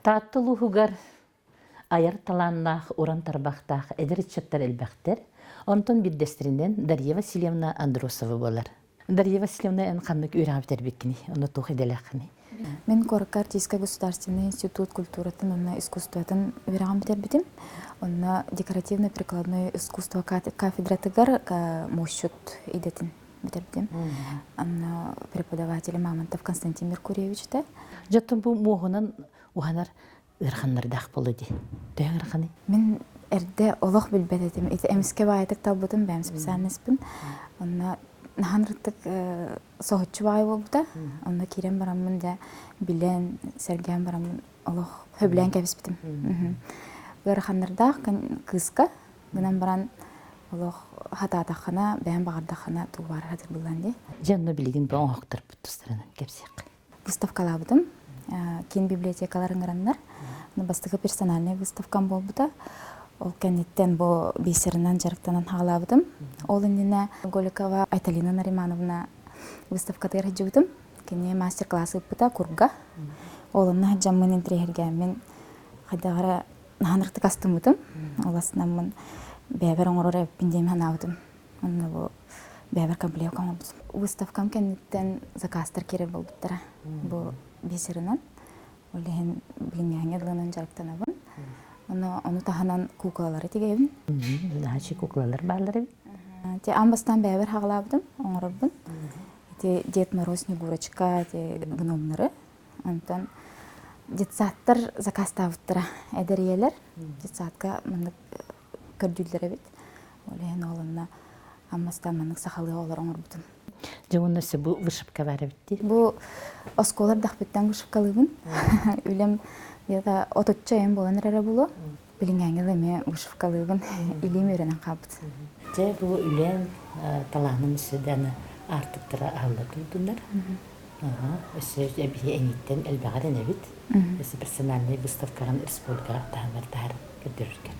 Таатта улууһугар айар талааннаах, уран тарбахтаах эдэр ыччаттар элбэхтэр. Онтон биирдэстэринэн Дарья Васильевна Андросова буолар. Дарья Васильевна, эн ханнык үөрэҕи бүтэрбиккиний? Онно туох идэлээххиний? Мин куоракка Артийскай государственный институт культуратын уонна искусствотын үөрэҕин бүтэрбитим. Онно декоративно-прикладной искусство кафедратыгар муосчут идэтин бүтэрбитим. Онно преподаватель Мамонтов Константин Меркурьевич этэ. Дьоттон бу муоһунан уһанар ыараханнардаах буолла дии. Төһө ыараханый? Мин эрдэ олох билбэт этим. Ити эмискэ баайытык талбытым, бэйэм специальностьпын. Онно наһан ырытык соһуччу баҕайы буолбута. Онно киирэн бараммын дьэ билэн, сэргээн бараммын олох сөбүлээн кэбиспитим. Ыараханнардаах кыыска гынан баран олох хатаатаххына, бэйэм баҕардаххына тугу баара хатырбыллан дии. Дьэ онно билигин бу оҥоһуктарбыт тустарынан кэпсиэххэ. Выставкалаабытым. Киин библиотекалар ыҥыраннар. Бастакы персональнай выставкам буолбута. Ол кэнниттэн бу бисерынан дьарыктанан хаалаабытым. Ол иннинэ Голикова Айталина Наримановна выставкатыгар сылдьыбытым. Кини мастер-класс ыыппыта курга. Ол онно сылдьаммын интириэһиргээммин хайдах эрэ наһаа астыммытым. Ол астынаммын бэйэбэр оҥорор эбиппин диэн санаабытым. Онно бу бэйэбэр комплект оҥорбутум. Выставкам кэнниттэн заказтар киирэр буолбуттара. Бу бисерынан. Ол иһин билиҥҥээҥҥэ дылынан дьарыктанабын. Ону, ону таһынан куукулалары тигэбин. Наһаа куукулалар бааллар эбит. Те аан бастаан бэйэбэр хаҕалаабытым, оҥорорбун. Ити Дед Мороз, Снегурочка, ити гномнары. Онтон детсадтар заказтаабыттара эдэр ийэлэр. Детсадка маннык көрдүүллэр эбит. Ол иһин ол онно аммастан маннык сахалыы олор оҥорбутум. Дьэ уонна өссө бу вышивка баар эбит дии. Бу оскуола эрдэхпиттэн вышивкалыыбын. Үлэм где-то отучча айым буолан эрэрэ буолуо. Билиҥҥээҥҥэ да эмиэ вышивкалыыбын. Илиим үөрэнэн хаалбыт. Дьэ бу үлэм талааным өссө да аны аартыктара аһылла турдуннар. Өссө эбии эҥиттэн элбэҕи эрэнэбит. Өссө персональнай выставкаҕын республикаҕа таһымар таһар көрдөрөргөр.